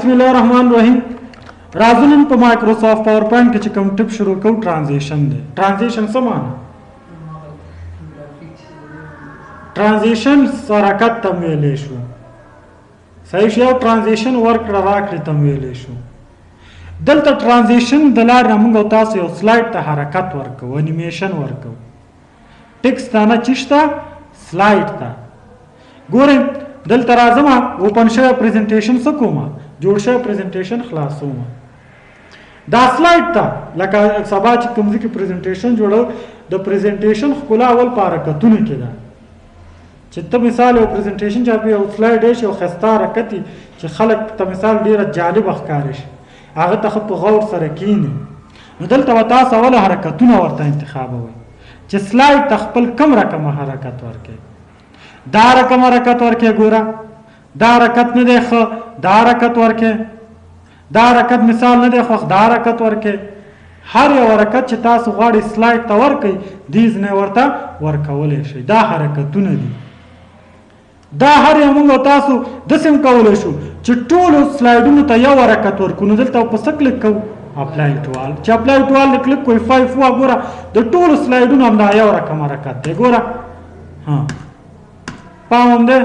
بسم الله الرحمن الرحیم. راځو نن په Microsoft PowerPoint کې چې کوم ټپ شروع کوو transition دی. transition څه معنی؟ transition حرکت ته ویلی شو. صحیح شو؟ یو transition ورکړه راکړې ته ویلی شو. دلته transition د لارې نه موږ تاسو یو slide ته حرکت ورکوو، انیمیشن ورکوو. ټیکس ته نه چې شته slide ته. ګورئ دلته راځم، open شوی presentation څه کوم، جوړ شوی presentation خلاصوم. دا slide ته لکه سبا چې کوم ځای کې presentation جوړو، د presentation ښکلا اول په حرکتونو کې ده. چې ته مثال یو presentation چاپې یو slide شي او ښایسته حرکت چې خلک ته مثال ډېره جالبه ښکاري شي، هغه ته ښه په غور سره کښېني. نو دلته به تاسو اوله حرکتونه ورته انتخابوئ چې slide ته خپل کم رقم حرکت ورکړئ. دا رقم حرکت ورکړئ، ګوره دا حرکت نه دی ښه، دا حرکت ورکړئ، دا حرکت مثال نه دی خوښ، دا حرکت ورکړئ. هر یو حرکت چې تاسو غواړئ slide ته ورکړئ، دې ځای ورته ورکولی شئ. دا حرکتونه دي. دا هر یو موږ تاسو داسې هم کولی شو چې ټولو slide ونو ته یو حرکت ورکړو. نو دلته په څه کلیک کوو؟ apply to all. چې apply to all کلیک کوئ، 5 وه، ګوره د ټولو slide ونو همدا یو رقم حرکت دی. ګوره ها پام هم دی،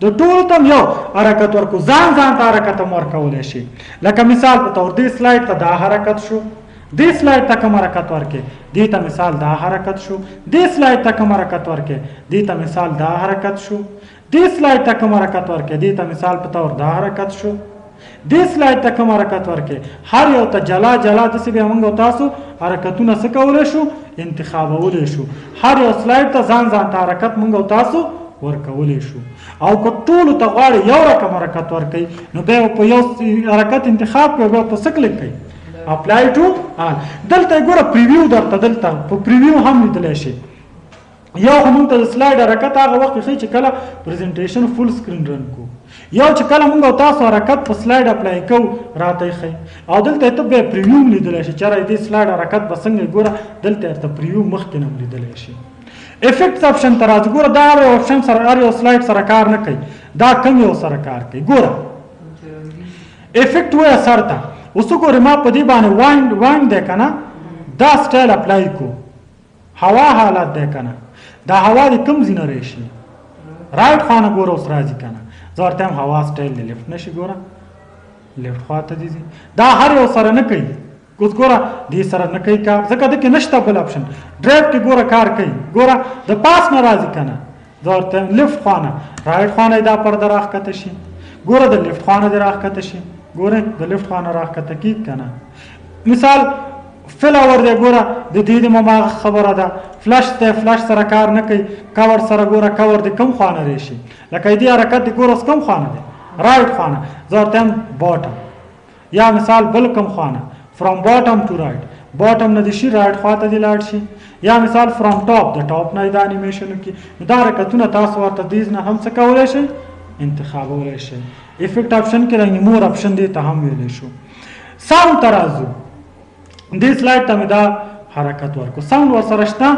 د ټولو ته هم یو حرکت ورکړو، ځان ځان ته حرکت هم ورکولی شي. لکه مثال په طور دې slide ته دا حرکت شو، دې slide ته کوم حرکت ورکړې، دې ته مثال دا حرکت شو، دې slide ته کوم حرکت ورکړې، دې ته مثال دا حرکت شو، دې slide ته کوم حرکت ورکړې، دې ته مثال په طور دا حرکت شو، دې slide ته کوم حرکت ورکړې. هر یو ته جلا جلا داسې بیا موږ تاسو حرکتونه څه کولی شو؟ انتخابولی شو. هر یو slide ته ځان ځان ته حرکت موږ تاسو ورکولی شو. او که ټولو ته غواړئ یو رقم حرکت ورکړئ، نو بیا په یو حرکت انتخاب کړئ، بیا په څه کلیک کړئ؟ apply to all. دلته ګوره preview درته، دلته په preview هم لیدلی شئ. یو خو موږ ته د slide حرکت هغه وخت ښیي چې کله presentation full screen run کو، یو چې کله موږ تاسو حرکت په slide apply کوو راته یې ښیي. او دلته ته بیا preview هم لیدلی شې چې دې slide حرکت به څنګه. ګوره دلته ته preview مخکې نه هم لیدلی شي. effect option ته راځو. ګوره دا هر یو option سره هر یو slide سره کار نه کوي، دا کم یو سره کار کوي. ګوره effect وایه سر ته. اوس وګورئ ما په دې باندې wind دی که نه، دا style apply کو، هوا حالت دی که نه، دا هوا دې کوم ځای نه راشي؟ right خوا نه ګوره اوس راځي که نه. زه ورته وایم هوا style دې left نه شي، ګوره left خوا ته دې ځي. دا هر یو سره نه کوي. اوس ګوره دې سره نه کوي کار، ځکه ده کې نشته بل option. Drape کې ګوره کار کوي، ګوره د پاس نه راځي که نه. زه ورته وایم left خوا نه، right خوا نه دا پرده راښکته شي، ګوره د left خوا نه دې راښکته شي، ګوره د left خوا نه راښکته کېږي که نه. مثال flower دی، ګوره د دې د هماغه خبره ده. فلش دی، فلش سره کار نه کوي. کور سره ګوره کور د کوم خوا نه راشي، لکه دې حرکت دې ګوره اوس کوم خوا نه دی؟ right خوا نه. زه ورته وایم bottom، یا مثال بل کوم خوا نه، from bottom to right، bottom نه دې شي right خوا ته دې لاړ شي، یا مثال from top، د top نه دا انیمیشن وکړي. نو دا حرکتونه تاسو ورته دې نه هم څه کولی شئ؟ انتخابولی شئ. effect option کې رنګ more option دې ته هم ویلی شو. sound ته راځو. دې slide ته مې دا حرکت ورکړو. sound ورسره شته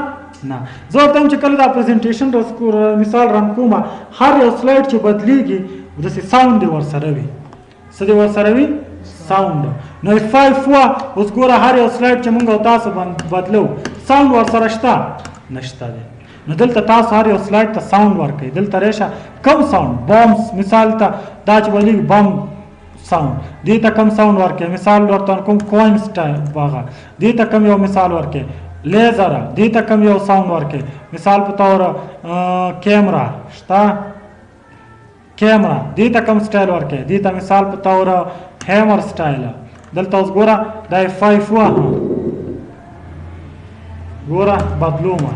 نه. زه ورته وایم چې کله دا presentation مثال run کوم، هر یو slide چې بدلیږي داسې sound دې ورسره وي. څه دې ورسره وي؟ sound. نو F5 وه. اوس ګوره هر یو slide چې موږ تاسو بدلو sound ورسره شته؟ نشته دی. نو دلته تاسو هر یو slide ته sound ورکړئ. دلته راشه کوم sound، bombs مثال ته دا چې بدلیږي bomb sound، دې ته کوم sound ورکړئ؟ مثال ورته کوم coin style باغه، دې ته کوم یو مثال ورکړئ؟ لیزر، دې ته کوم یو sound ورکړئ؟ مثال په طور کیمرا شته، کیمرا دې ته کوم style ورکړئ؟ دې ته مثال په طور hammer style. دلته اوس ګوره دا F5 وه، ګوره بدلومه.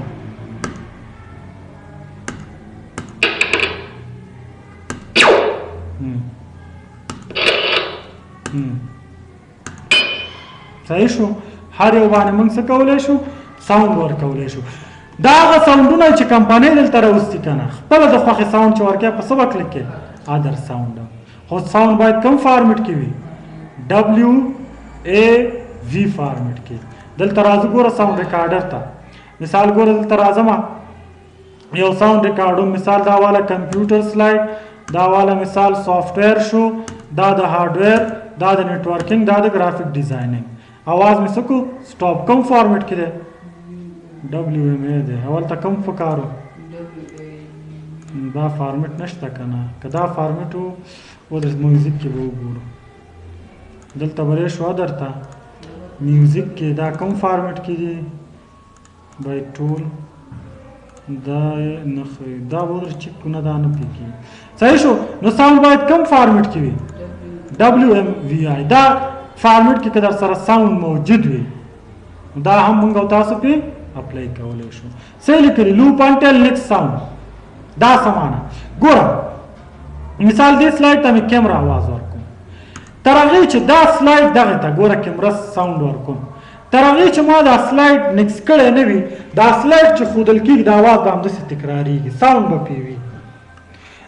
صحیح شو. هر یو باندې موږ څه کولی شو؟ sound ورکولی شو. دا هغه sound ونه چې کمپنۍ دلته راوستي که نه، خپله د خوښې sound چې ورکوې په څه به کلیک کوې؟ other sound. خو sound باید کوم format کې وي؟ WAV format کې. دلته راځو ګوره sound recorder ته. مثال ګوره دلته راځم یو sound record، مثال دا والا computer slide، دا والا مثال software شو، دا د هارډویر، دا د networking، دا د graphic designing. اواز مې څه کو؟ stop. کوم فارمیټ کې دی؟ WMA دی. اول ته کوم پکارو؟ دا فارمیټ نشته که نه؟ که دا فارمیټ و، او د music کې به وګورو. دلته به شو درته music کې دا کوم فارمیټ کې دی؟ بای ټول دا نه ښیي، دا به در چک کو، نه دا نه پیږي. صحیح شو. نو sound باید کوم فارمیټ کې وي؟ WMVI. دا فارمیټ کې که در سره sound موجود وي، دا هم موږ او تاسو پې apply کولی شو. څه یې لیکلي؟ loop until next sound. دا څه معنا؟ ګوره مثال دې slide ته مې کیمره اواز ورکوم، تر هغې چې دا slide دغه ته ګوره camera sound ورکوم، تر هغې چې ما دا slide next کړی نه وي، دا slide چې ښودل کېږي دا اواز به همداسې تکرارېږي، sound به پې وي.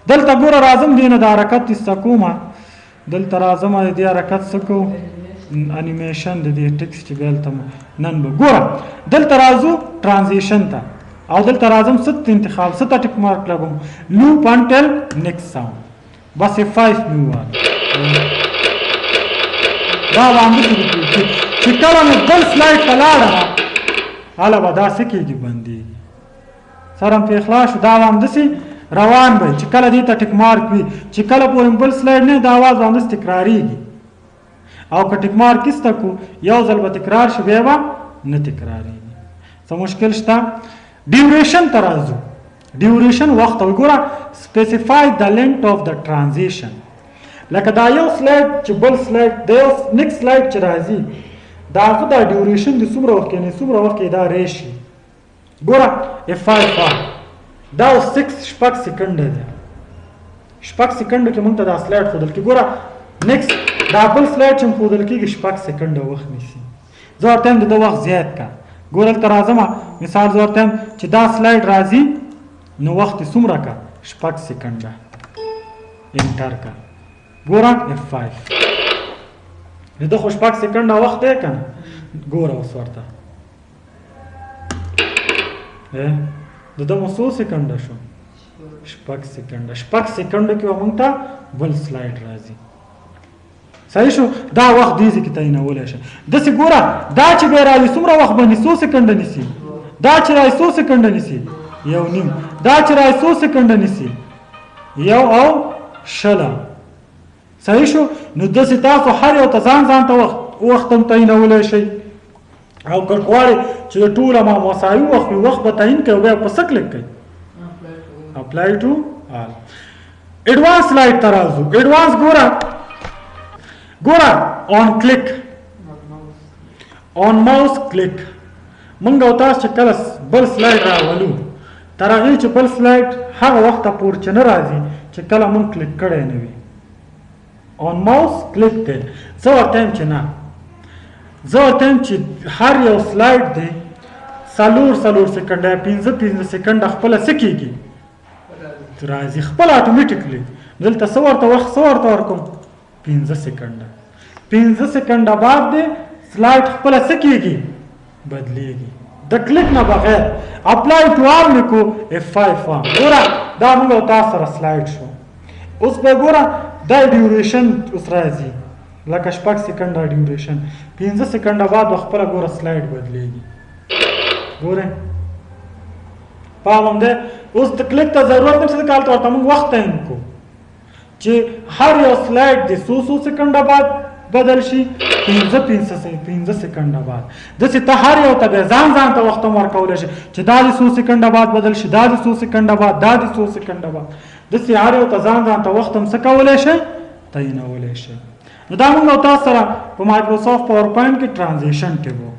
دلته ګوره راځم، دې نه د حرکت ایسته کومه، دلته راځم، د دې حرکت څه کوو؟ انیمیشن د دې ټیکس چې بیا هلته نن به ګوره دلته راځو transition ته، او دلته راځم ست انتخاب، ست tick mark لګوم، loop until next sound، بس F5 مې ووهله. دا به همداسې repeat کېږي چې کله مې بل slide ته لاړم، هله به دا څه کېږي؟ بندېږي. سره هم پرې خلاص شو. دا به همداسې روان به چې کله دې ته tick mark وي، چې کله پورې بل slide نه، دا اواز به همداسې تکرارېږي. او که tick mark ایسته کو، یو ځل به تکرار شي، بیا به نه تکرارېږي. څه مشکل شته؟ duration ته راځو. duration وخت وګوره، specify the length of the transition. لکه دا یو slide چې بل slide، د یو next slide چې راځي، دا هغه دا duration د څومره وخت کې، څومره وخت کې دا ریشي. ګوره F5 دا اوس 6 شپږ سیکنډه دی. شپږ سیکنډو کې مونږ ته دا slide ښودل کېږي. ګوره next دا بل slide چې ښودل کېږي شپږ سیکنډه وخت نیسي. زه ورته وایم د ده وخت زیات که. ګوره دلته راځم، مثال زه ورته وایم چې دا slide راځي نو وخت یې څومره که؟ شپږ سیکنډه. enter که. ګوره F5 د ده خو شپږ سیکنډه وخت دی که نه؟ ګوره اوس ورته د ده مو څو سیکنډه شو؟ شپږ سیکنډه. شپږ سیکنډو کې به مونږ ته بل slide راځي. صحیح شو. دا وخت دې ځای کې تعینولی شي. داسې ګوره دا چې بیا راځي څومره وخت به نیسي؟ څو سیکنډه نیسي؟ دا چې راځي څو سیکنډه نیسي؟ یو نیم. دا چې راځي څو سیکنډه نیسي؟ یو او شله. صحیح شو. نو داسې تاسو هر یو ته ځان ځان ته وخت هم تعینولی شئ. او که غواړئ چې د ټولو ما مساوي وخت وي، وخت به تعین کوي، بیا په څه کلیک کوئ؟ apply to all. advance slide ته راځو. advance ګوره، ګوره on click، on mouse click. مونږ او تاسو چې کله بل slide راولو، تر هغې چې بل slide هغه وخته پورې چې نه راځي چې کله مونږ کلیک کړی نه وي. on mouse click دی. زه ورته وایم چې نه، زه ورته وایم چې هر یو slide دی څلور څلور سیکنډه یا پنځه پنځه سیکنډه خپله څه کېږي؟ راځي خپله automatically. دلته څه ورته وخت څه ورته ورکوم؟ پنځه سیکنډه. پنځه سیکنډه بعد دی slide خپله څه کېږي؟ بدلیږي د کلیک نه بغیر. apply to all مې کو، F5 وام. ګوره دا موږ او تاسو سره slide شو. اوس به ګوره دا duration اوس راځي لکه شپږ سیکنډه duration، پنځه سیکنډه بعد به خپله ګوره slide بدلیږي. ګوره پام هم دی. اوس د کلیک ته ضرورت نشته، ځکه هلته ورته موږ وخت تعین کو چې هر یو slide د څو څو سیکنډه بعد بدل شي، پنځه پنځه سیکنډه بعد. داسې ته هر یو ته بیا ځان ځان ته وخت هم ورکولی شي چې دا د څو سیکنډه بعد بدل شي، دا د څو سیکنډه بعد، دا د څو سیکنډه بعد. داسې هر یو ته ځان ځان ته وخت هم څه کولی شي؟ تعینولی شي. نو دا موږ او تاسو سره په Microsoft PowerPoint کې transition tab و.